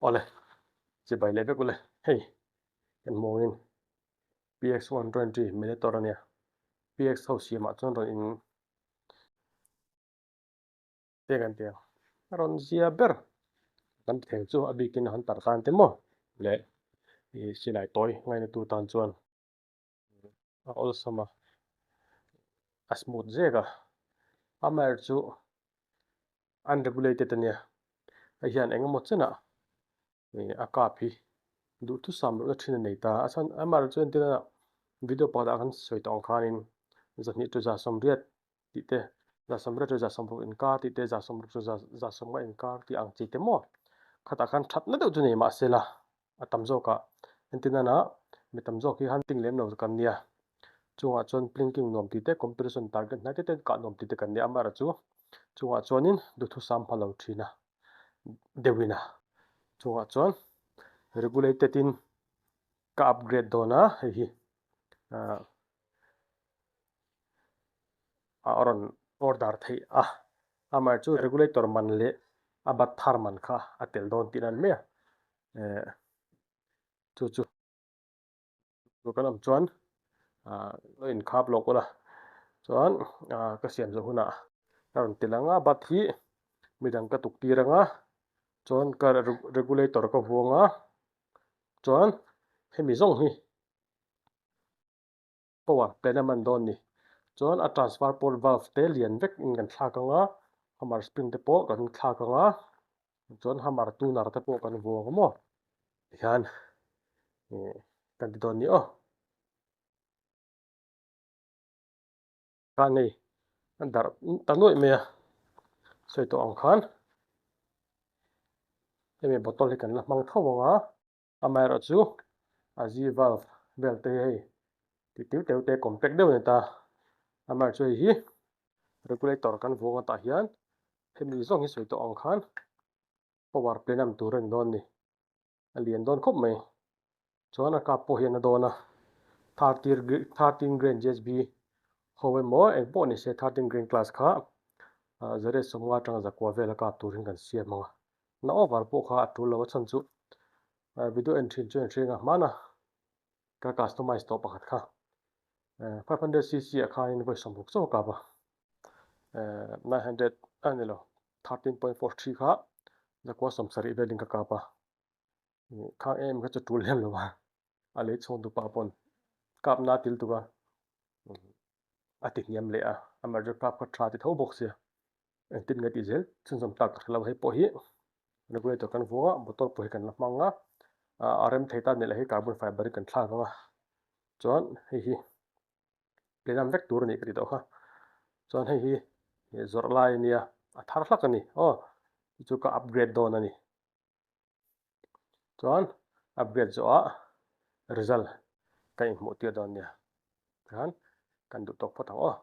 Awle, chibai leh vek ule. Hei, kan hmuh angin PX 120 Minotaur ania. PX ho siamah chuan rawn in te kan ti ang. A rawn zia ber kan ti thei chu a bikin han tarh tan te maw leh ih silai tawi ngainatu tan chuan a awlsam a, a smooth zek a. Amaherawhchu chu unregulated ania hei hian eng emaw chenah ih a kap hi duhthusam lohna thin a nei ta a chhan amaherawhchu chu entirna video pakhatah kan sawi tawh ang khanin zahnih chu za sawmriat tih te za sawmriat chu za sawmruk inkar tih te za sawmruk chu za za sawmnga inkar tih ang chi te maw khatah khan thatna deuh chu nei mahse la a tam zawkah entirna mi tam zawk hi hunting lem lo kan nia chungah chuan plinking nuam tih te competition target hnai te te kah nuam tih te kan nia amaherawhchu chungah chuanin duhthusam hma lo thin a deuhin a chungah chuan regulated in ka upgrade dawn a hei hi ah a rawn order theih a amaherawhchu regulator man leh a bat thar man kha a tel dawn tih nan mai a eh chu chu. Tur kan awm chuan ah lo inkhap lawk ula chuan ah ka siam zawh hunah ka rawn ti lang a but hi midang ka tuk tir ang a chuan ka regulator ka vuang a chuan hemi zawng hi power plant a man dawn ni chuan a transfer port valve te lian vek in kan thlak ang a hammer spring te pawh kan thlak ang a chuan hammer tuner te pawh kan vuang a maw Tikhian ih kan ti dawn ni aw. Khan hei a darh ta nuaih mai a, sawi tawh ang khan hemi bottle hi kan la hmang tho ang a, amaherawhchu a Z valve vel te hi hei ti tiu teu te compact deuh a ni ta, amaherawhchu hei hi regulator kan vuang atah hian hemi zawng hi sawi tawh ang khan power plenum tur a ni dawn a ni. A lian dawn khawp mai. Chuan a kap pawh hian a dawn a, 13 grain JSB ho emaw eng pawh ni se 13 grain class kha zariat sawmnga atanga zakua vel a kap turin kan siam ang a. Na over pawh kha a tul lo a chhan chu video en thin chu en hring a hmana ka customize tawh pakhat kha 500cc ah khanin vawi sawmruk chauh a kap a, 900 a ni lo. 13.43 kha zakua sawmsarih velin ka kap a, khang em kha chu tul lem lo a, a lei chhawng dupa pawn kap na til tuk a, a ti hniam leh a, amaherawhchu kap kha tha ti tho bawk sia, engtin nge tih zel chhunzawm tak ka hre lo, hei pawh hi regulator kan vuang a, motor pawh hi kan la hmang a, a rem thei tan leh hei carbon fiber in kan thlak ang a, chuan hei hi. Plenam vek tur a nih ka ti tawh kha. Chuan hei hi zawrh lai a nia, a thar hlak a ni aw, chu chu ka upgrade dawn a ni. Chuan upgrade zawhah result ka inhmuh tir dawn nia. Tikhan kan duh tawk phawt ang aw.